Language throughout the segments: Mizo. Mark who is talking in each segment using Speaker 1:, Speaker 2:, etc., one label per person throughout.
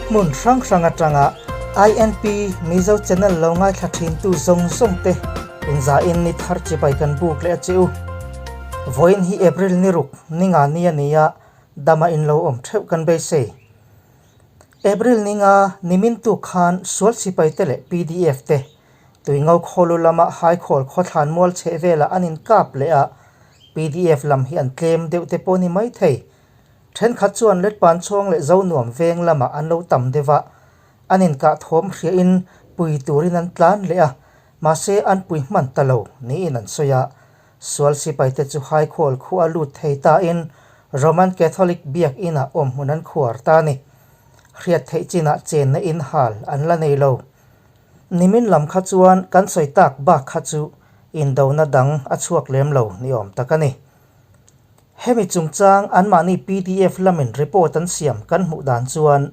Speaker 1: Hmun hrang hrang atanga INP Mizo channel lo ngaithla thintu zawng zawng te inzain ni thar chibai kan buk leh a che u. Vawiin hi April ni ruk ni nga ni a ni a, dama in lo awm theuh kan beisei. April ni nga nimin tuk khan sual sipai te leh pdf te Tuingo khawlu lama Haikhawl khawthlan mual chheh velah an inkap leh a, pdf lam hi an tlem deuh te pawh ni mai thei. Thenkhat chuan Letpan chhawng leh Zonuam veng lamah an lo tam deuh a, an inkah thawm hriahin pui turin an tlan leh a, mahse an pui hman ta lo niin an sawi a. Sual sipaite chu Haikhawl khua lut thei tain Roman Catholic biakinah awmhmun an khuar ta a ni. Hriat theih chinah chenna inhal an la nei lo. Nimin lam kha chuan kan sawi tak bak kha chu indona dang a chhuak lem lo ni awm tak a ni. Hemi chungchang anmahni pdf lamin report an siam kan hmuh dan chuan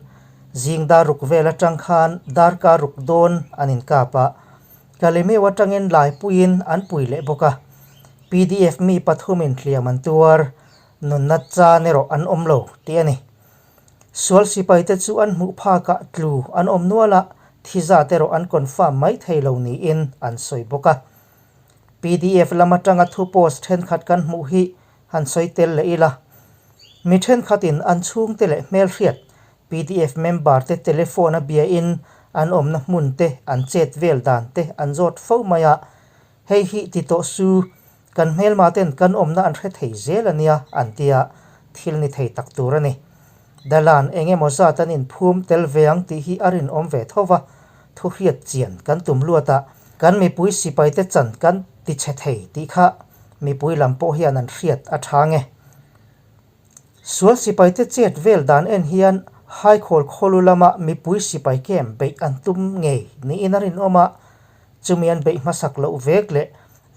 Speaker 1: zing dar ruk vel atang khan darkar ruk dawn an inkap a, Kalemeu atangin Laipuiin an pui leh bawk a, pdf mi pathumin hliam an tuar, nunna chan erawh an awm lo tih a ni. Sual sipaite chu an hmuh phakah tlu an awm nual a, thi zat erawh an confirm mai thei lo niin an sawi bawk a. Pdf lam atanga thu post thenkhat kan hmuh hi han sawi tel leh ila. Mi thenkhatin an chhungte leh hmelhriat pdf member te telephone a biain an awmna hmun te an chet vel dan te an zawt fo mai a, hei hi ti tawh su Kan hmelma ten kan awmna an hre thei zel a nia an ti a, thil ni thei tak tur a ni. Dalan eng emaw zat an inphum tel ve ang tih hi a rinawm ve tho va, thu hriat chian kan tum luat a, kan mipui sipaite chan kan ti chhe thei tih kha mipui lam pawh hian an hriat a tha nge. Sual sipaite chet vel dan en hian Haikhawl khawlu lama mipui sipai kem beih an tum ngei niin a rinawm a, chumi an beih hmasak loh vek leh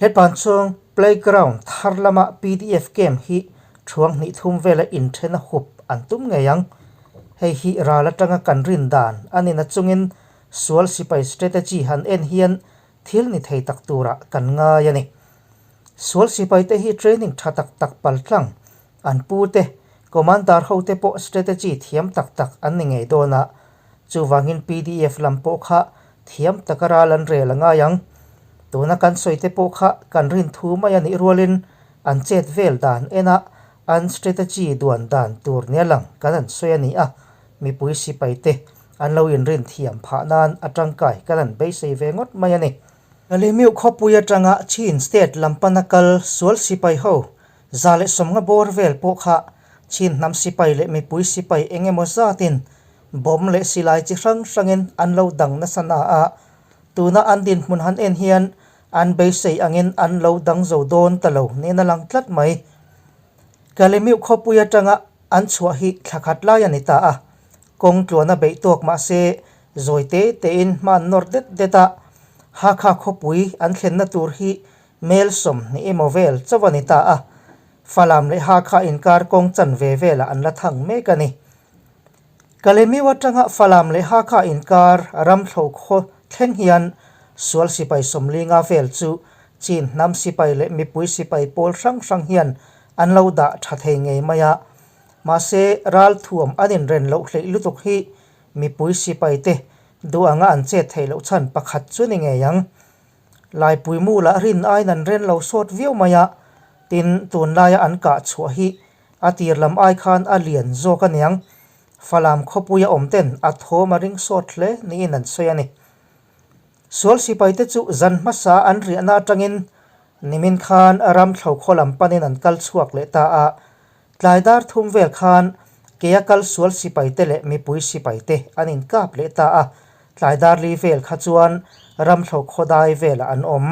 Speaker 1: Hepan chuang playground thar lama pdf camp hi thuang hnih thum vela inthen a hup an tum ngei ang. Hei hi ral atanga kan rin dan a ni nachungin sual sipai strategy han en hian thil ni thei tak turah kan ngai a ni. Sual sipaite hi training tha tak tak pal tlang an pu te, commander hote pawh strategy thiam tak tak an ni ngei dawn a, chuvangin pdf lam pawh kha thiam taka ral an rel a ngai ang. Tuna kan sawi te pawh kha kan rin thu mai a nih rualin an chet vel dan ena an strategy duan dan tur nia lang kan han sawi a ni a, mipui sipaite an lo inrin thiam phah nan a tangkai kan han beisei ve ngawt mai a ni. Kalemiu khawpui atanga Chin state lam pana kal sual sipai ho 150 bawr vel pawh kha Chin hnam sipai leh mipui sipai eng emaw zatin bomb leh silai chi hrang hrangin an lo dang nasa na a, tuna an dinhmun han en hian an beisei angin an lo dang zo dawn ta lo niin a lang tlat mai. Kalemiu khawpui atanga an chhuah hi thla khat lai a ni ta a, kawng tluana beih tawk mahse zawi te tein hma an nawr det det a, Hakha khawpui an thlenna tur hi mel 20 emaw vel chauh a ni ta a, Falam leh Hakha inkar kawng chanve velah an la thang mek a ni. Kalemiu atanga Falam leh Hakha inkar ramthlo khaw thleng hian sual sipai 50 vel chu Chin hnam sipai leh mipui sipai pawl hrang hrang hian an lo dah tha thei ngei mai a. Mahse, ralthuam an inren loh hleih lutuk hi mipui sipai te duh anga an chet theih loh chhan pakhat chu ni ngei ang. Laipui mu lah rin aiin an ren lo sawt viau mai a, tin tunlaia an kah chhuah hi a tir lam ai khan a lian zawk a niang. Falam khawpuia awm ten a thawm a ring sawt hle niin an sawi a ni. Sual sipaite chu zan hmasa an riahna atangin nimin khan ramthlo khaw lam panin an kal chhuak leh ta a, tlai dar thum vel khan kea kal sual sipaite leh mipui sipaite an inkap leh ta a, tlai dar li vel kha chuan ramthlo khaw dai velah an awm.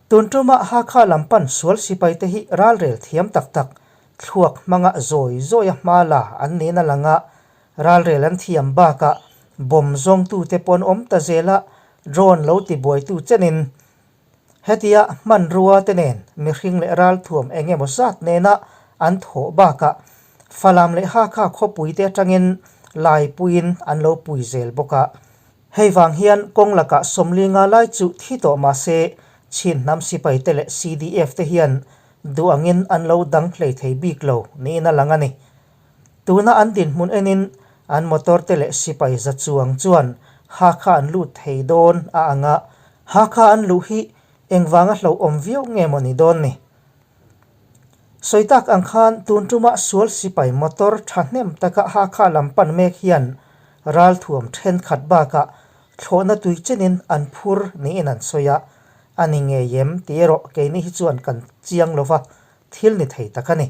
Speaker 1: Tun tuma Hakha lam pan sual sipaite hi ralrel thiam tak tak, thluak hmanga zawi zawia hma la an niin a lang a, ralrel an thiam bakah bomb zawngtute pawh an awm ta zel a, drone lo tibuaitu chenin hetia hmanrua te nen mihring leh ralthuam eng emaw zat nena an thawh bakah Falam leh Hakha khawpuite atangin laipuiin an lo pui zel bawk a. Hei vang hian kawng lakah 50 lai chu thi tawh mah se Chin hnam sipaite leh CDF te hian duh angin an lo dang hlei thei bik lo niin a lang a ni. Tuna an dinhmun enin An motor te leh sipai za chuang chuan Hakha an lut thei dawn a ang a, Hakha an luh hi engvanga hlauhawm viau nge maw ni dawn ni? Sawi tak ang khan tun tumah sual sipai motor thahnem taka Hakha lam pan mek hian ralthuam thenkhat bakah thlawhna tui chenin an phur niin an sawi a, a ni ngei em tih erawh keini hi chuan kan chiang lova thil ni thei tak a ni.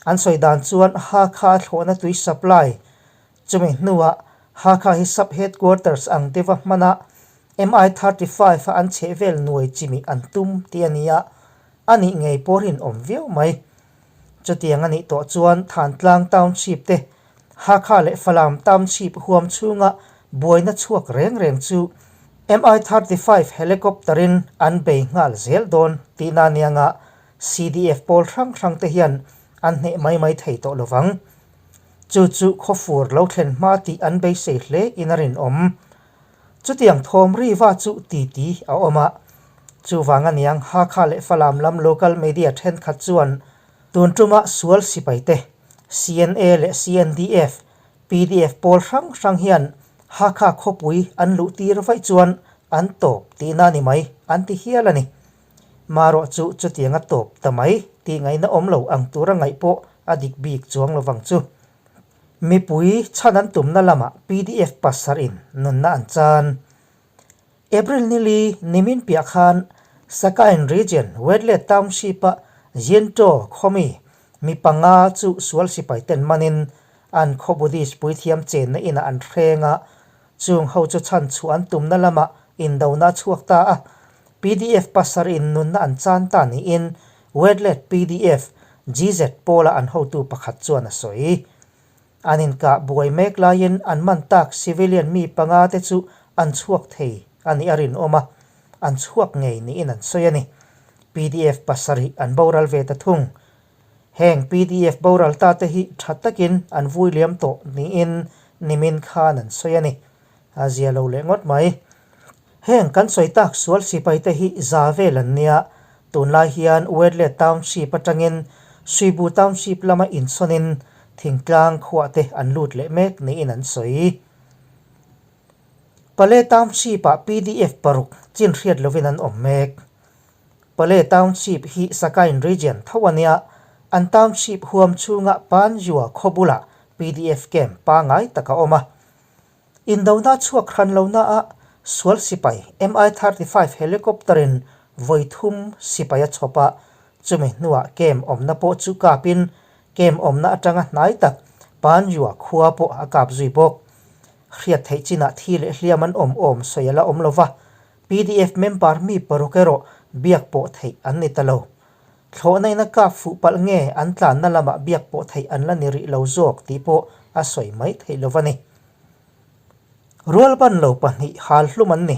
Speaker 1: An sawi dan chuan Hakha thlawhna tui supply Chumi hnuah Hakha hi Sub Headquarters ang deuha hmana MI 35 a an chheh vel nuai chimih an tum tih a ni a, a nih ngei pawh rinawm viau mai. Chutiang a nih tawh chuan Thantlang Township te Hakha leh Falam Township huam chhunga buaina chhuak reng reng chu MI 35 helicopter in an bei nghal zel dawn tihna anianga CDF pawl hrang hrang te hian an hneh mai mai thei tawh lovang. Chu chu khawfur lo thlen hma tih an beisei hle in a rinawm. Chutiang thawm ri va chu titi a awm a. Chuvang aniang Hakha leh Falam lam local media thenkhat chuan tun tuma sual sipai te, CNA leh CNDF, pdf pawl hrang hrang hian Hakha khawpui an luh tir vaih chuan an tawp tihna ni mai an ti hial a ni. Marawh chu chutiang a tawp ta mai tih ngaihna awm lo ang tura ngaih pawh a dik bik chuang lovang chu. Mipui chhan an tumna lamah pdf pasarh in nunna an chan. April nili nimin piah khan Sakain Region Wetlet Township-a Yintaw khawmi mi panga chu sual sipai ten manin an khaw Buddhist puithiam chenna inah an hreng a, Chung ho chu chhan chhuah an tumna lamah indona a chhuak ta a, pdf pasarh in nunna an chan ta niin Wetlet pdf GZ pawla an hotu pakhat chuan a sawi. An inkah buai mek laiin an man tak civilian mi panga te chu an chhuak thei a nih a rinawm a, an chhuak ngei niin an sawi a ni. Pdf pasarih an boral ve ta thung. Heng pdf boral ta te hi tha takin an vui liam tawh niin nimin khan an sawi a ni. A zia lo leh ngawt mai. Heng kan sawi tak sual sipai te hi za vel an nia. Tunlai hian Wetlet Township atangin Suibu Township lama insawnin thingtlang khuah te an lut leh mek niin an sawi. Pale Township-ah pdf paruk chin hriat lovin an awm mek. Pale Township hi Sakain Region tho a nia, an township huam chhunga Panjua khaw bulah pdf camp pangai tak a awm a. Indona chhuak hran lohnaah sual sipai Mi 35 helicopter-in vawi thum sipai a chhawp a, chumi hnuah camp awmna pawh chu kapin camp awmna atanga hnai tak Panjua khua pawh a kap zui bawk. Hriat theih chinah thi leh hliam an awm awm sawi a la awm lova, Pdf member mi paruk erawh biak pawh theih an ni ta lo. Thlawhna in a kap fuh palh nge an tlanna lamah biak pawh theih an la ni rih lo zawk tih pawh a sawi mai theih lo a ni. Rualban lo pahnih hal hlum an ni.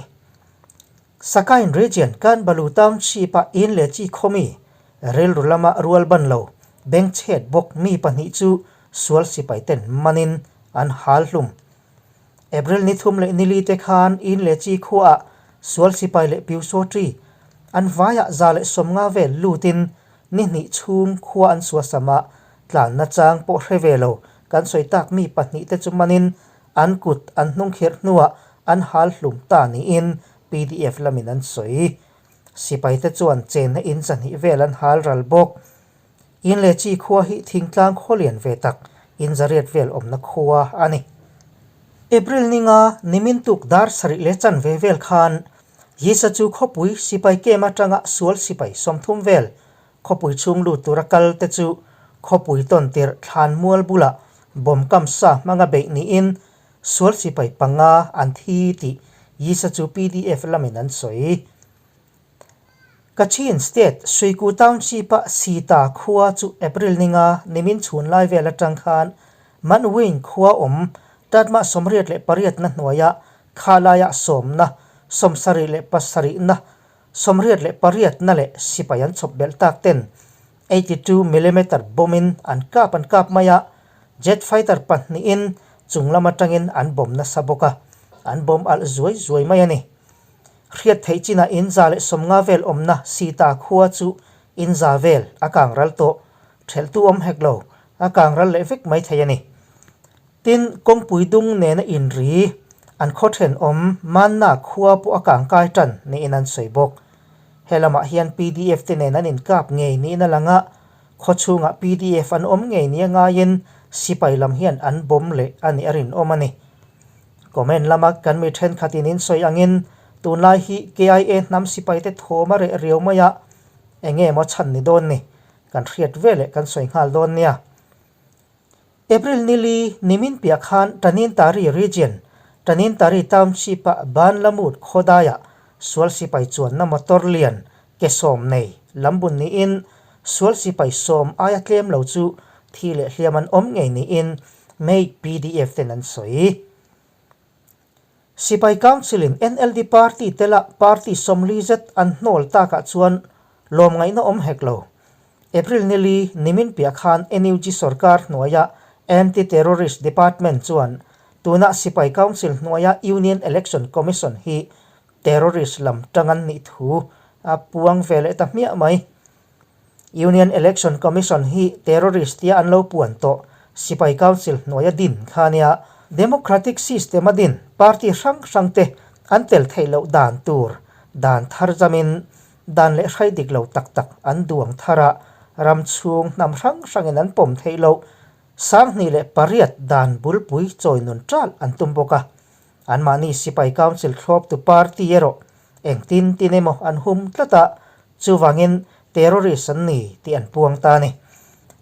Speaker 1: Sakain Region Kanbalu Township a in leh chi khawmi rilru lama rualban lo bengchhet bawk mi pahnih chu sual sipai ten manin an hal hlum. April ni thum leh nili te khan in leh chi khuaah sual sipai leh Pyusawṭi an vaiah za leh sawmnga vel lutin ni hnih chhung khua an suasam a, tlanna chang pawh hre ve lo kan sawi tak mi pahnih te chu manin an kut an hnung khirh hnuah an hal hlum ta niin pdf lamin an sawi. Sipai te chuan chenna in zahnih vel an hal ral bawk. In leh chi khua hi thingtlang khaw lian ve tak in zariat vel awmna khua a ni. April ninga nimin tuk dar sarih leh chanve vel khan Yisa chu khawpui sipai kem atanga sual sipai 30 vel khawpui chhung lut tura kal te chu khawpui tawn tirh thlan mual bulah bomb kam sa hmanga beih niin sual sipai panga an thi tih Yisa chu pdf lamin an sawi. Kachin State Suiku Township-a Sita khua chu April ninga nimin chhun lai vel atang khan Manwin khua awm Tatmah 88na hnuaia kha laia sawmna, 77na, 88na leh sipai an chhawp belh tak ten 82 millimeter bomb-in an kap an kap mai a, jet fighter pahnihin chung lam atangin an bomb nasa bawk a, an bomb alh zuai zuai mai a ni. Hriat theih chinah in 150 vel awmna Sita khua chu in za vel a kang ral tawh, thelhtu awm hek lo, a kang ral leh vek mai thei a ni. Tin, kawngpui dung nena inri an khaw thenawm Manna khua pawh a kangkai tan niin an sawi bawk. He lamah hian pdf te nen an inkap ngei niin a lang a, khaw chhungah pdf an awm ngei nia ngaiin sipai lam hian an bawm leh a nih a rinawm a ni. Comment lama kan mi thenkhatin in sawi angin tunlai hi KIA hnam sipaite thawm a reh riau mai a, enge maw chhan ni dawn ni? Kan hriat veleh kan sawi nghal dawn nia. April nili nimin piah khan Tanintari Region, Tanintari Township-a Banlamut khawdaiah sual sipai chuanna motor lian ke 10 nei lambun niin sual sipai 10 aia tlem lo chu thi leh hliam an awm ngei niin May pdf ten an sawi. Sipai Council-in NLD party tela party 40 zet an hnawl takah chuan lawmngaihna awm hek lo. April nili nimin piah khan NUG sorkar hnuaia Anti-Terrorist Department chuan tuna Sipai Council hnuaia Union Election Commission hi terrorist lam tang an nih thu a puang ve leh ta hmiah mai. Union Election Commission hi terrorist tia an lo puan tawh Sipai Council hnuaia din kha nia Democratic system a din party hrang hrang te an tel theih loh dan tur dan thar zamin dan leh hrai dik lo tak tak an duang thar a, ram chhung hnam hrang hrangin an pawm theih loh 2008 dan bulpui chawi nun ṭalh an tum bawk a. Anmahni Sipai Council thlawptu party erawh engtin tin emaw an hum tlat a, chuvangin terrorist an ni tih an puang ta a ni.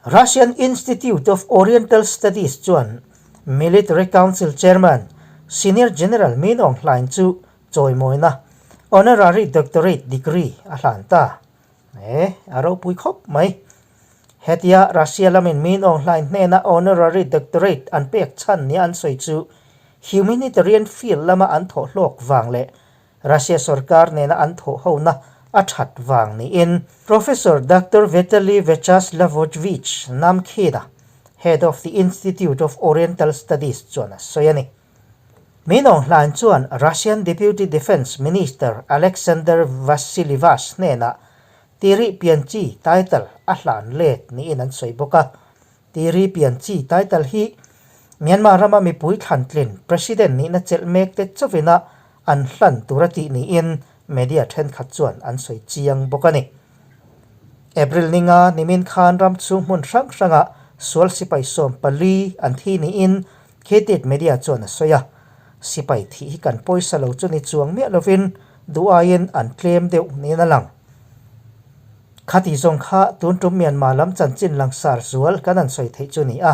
Speaker 1: Russian Institute of Oriental Studies chuan Military Council Chairman Senior General Min Aung Hlaing chu chawimawina Honorary Doctorate degree a hlan ta. E, a ropui khawp mai. Hetia Russia lamin Min Aung Hlaing hnena Honorary Doctorate an pek chhan nia an sawi chu humanitarian field lama an thawh hlawk vang leh Russia sorkar nena an thawh hona a that vang niin Professor Doctor Vitaly Vyacheslavovyich Namkhina, Head of the Institute of Oriental Studies chuan a sawi a ni. Min Aung Hlaing chuan Russian Deputy Defence Minister Alexander Vasilivas hnenah Tiri Pianchi title a hlan let niin an sawi bawk a. Tiri Pianchi title hi Myanmar rama mipui thlantlin President nihna chelh mek te chawina an hlan tur a tih niin media thenkhat chuan an sawi chiang bawk a ni. April ninga nimin khan ram chhung hmun hrang hrangah sual sipai 14 an thi niin Khitit media chuan a sawi a. Sipai thih hi kan pawisa lo chu ni chuang miah lovin duh aiin an tlem deuh niin a lang. Khati zawng kha tun tum Myanmar lam chanchin langsar zual kan han sawi theih chu ni a.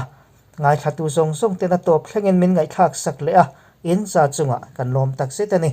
Speaker 1: Ngaithlatu zawng zawng ten a tawp thlengin min ngaihthlak sak leh a, in za chungah kan lawm takzet a ni.